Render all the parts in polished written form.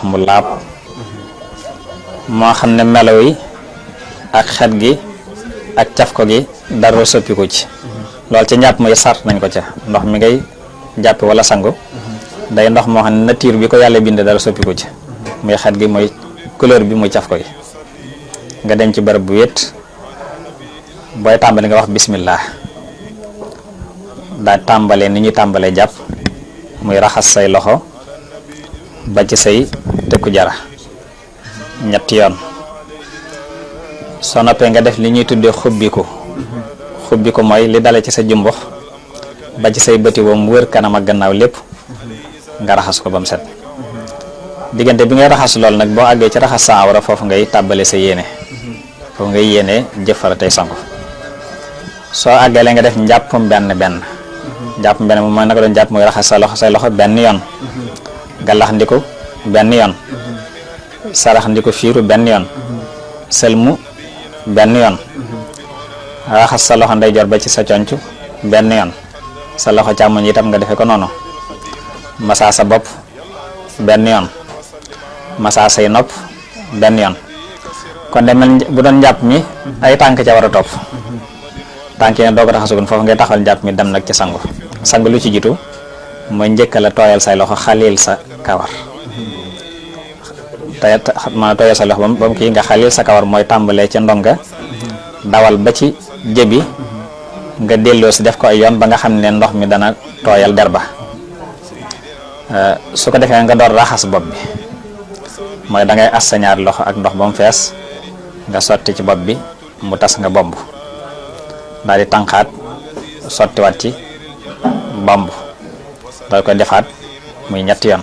mu laab moo xam ne melaw yi ak xet gi ak cafko gi dara soppiku ci loolu ci njàpp muy sart nañ ko ca ndox mi ngay jàpp wala sangu day ndox moo xam ne nature bi ko yàlla binde dara soppiku ci muy xet gi muy couleur bi muy cafko gi nga dem ci bërëb bu wét booy tàmbali nga wax bismillah daa tàmbalee ni ñuy tàmbalee jàpp muy raxas say loxo ba ci say tëkku jara ñetti yoon soo noppee nga def li ñuy tuddee xubbiku mooy li dale ci sa jumbux ba ci say bëti woom wër kanam ak gannaaw lépp nga raxas ko ba mu set diggante bi ngay raxas lool nag boo àggee ci raxas sa awra foofu ngay tàbbale sa yéene foofu ngay yéene jëfara tey sangu soo àggalee nga def njàppum benn moom mooy naka doon jàpp muy raxas say loxo benn yoon galax ndiku benn yoon sarax ndiku fiiru benn yoon sëlmu benn yoon raxas sa loxo ndeyjoor ba ci sa conc benn yoon sa loxo càmmoñ itam nga defe ko noonu masaa sa bopp benn yoon masaa say nopp benn yoon kon de mel bu doon njàpp mi ay tànk ca war a topp tànk yi doo ko raxasugun foofu ngay taxawal njàpp mi dem nag ci sangu lu ci jiitu mooy njëkka la tooyal say loxo xalil sa kawar ma tooyal sa loxo ba mu kii nga xalil sa kawar mooy tàmbalee ca ndonga dawal ba ci jëbi nga delloo si def ko ay yoon ba nga xam ne ndox mi dana tooyal der ba su ko defee nga door raxas bopp bi mooy da ngay as sa ñaari loxo ak ndox ba mu fees nga sotti ci bopp bi mu tas nga bomb daal di tànqaat sottiwaat ci bomb daal koy defaat muy ñetti yoon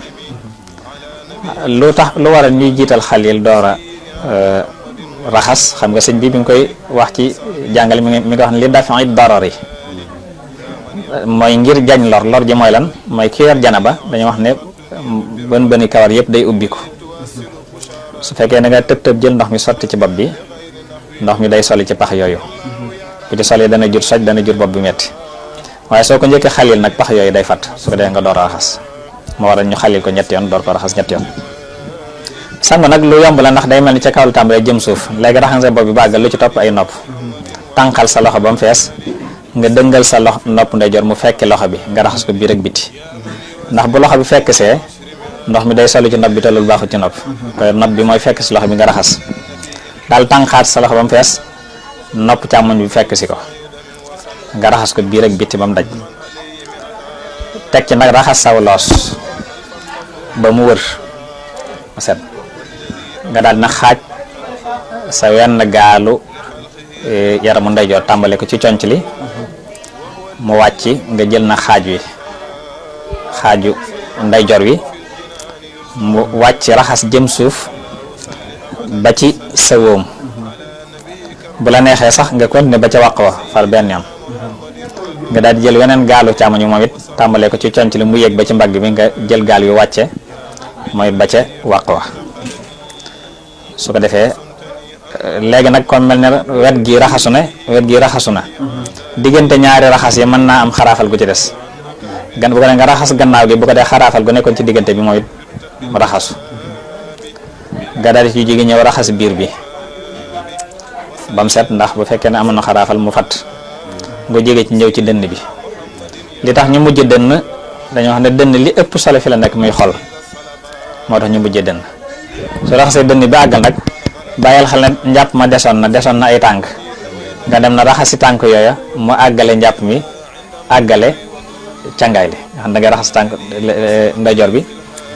lu waral ñuy jiital xalil doora raxas xam nga sëñ bi nga koy wax ci jàngale mi nga wax ne li dafa it darar yi mooy ngir jañ lor ji mooy lan mooy ki yor janaba dañu wax ne bëni kawar yëpp day ubbiku su fekkee da nga tëb jël ndox mi sotti ci bopp bi ndox mi day soli ci pax yooyu bu ci soli dana jur soj dana jur bopp bi metti waaye soo ko njëkkee xalil nag pax yooyu day fat su ko dee nga door a raxas moo waral ñu xalil ko ñetti yoon door ko raxas ñetti yoon sangu nag lu yomb la ndax day mel ni ca kaw lu tàmbalee jëm suuf léegi raxas sa bopp bi bàggal lu ci topp ay nopp tànqal sa loxo ba mu fees nga dëngal sa nopp ndeyjoor mu fekki loxo bi nga raxas ko biir ak biti ndax bu loxo bi fekk see ndox mi day solu ci nopp bi te loolu baaxul ci nopp koy nopp bi mooy fekk si loxo bi nga raxas daal tànqaat sa loxo ba mu fees nopp càmmoñ bi fekk si ko nga raxas ko biir ak biti ba mu daj teg ci nag raxas saw loos ba mu wër ma set nga daal na xaaj sa wenn gaalu yaramu ndeyjoor tàmbale ko ci conc li mu wàcc nga jël na xaaju ndeyjoor wi mu wàcc raxas jëm suuf ba ci sa wóom bu la neexee sax nga continuer ba ca wàq wa far benn yoon nga daal di jël weneen gaalu càmmoñ moom it tàmbalee ko ci conc li mu yéeg ba ci mbagg bi nga jël gaal yu wàcce mooy ba ca wàq wa su ko defee léegi nag kon mel ne wet gi raxasu na diggante ñaari raxas yi mën naa am xaraafal gu ci des bu ko dee nga raxas gannaaw gi bu ko dee xaraafal gu nekkoon ci diggante bi mooy mu raxasu nga daal di ci jóge ñëw raxas biir bi ba mu set ndax bu fekkee ne amoon na xaraafal mu fat nga jóge ci ñëw ci dënn bi li tax ñu mujj dënn dañoo wax ne dënn li ëpp solo fi la nekk muy xol moo tax ñu mujjee dënn su raxasee dënn bi àggal nag bàyyil xel ne njàpp ma desoon na ay tànk nga dem na raxasi tànk yooya mu àggale njàpp mi àggale càngaay li nga xam da ngay raxas tànk ndeyjoor bi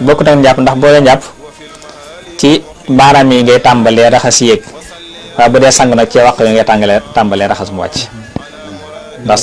bokkut ak njàpp ndax boo dee njàpp ci baaraam yi ngay tàmbalee raxas yéeg waaye bu dee sang nag ci wàq yi ngay tàmbalee raxas mu wàcc ndax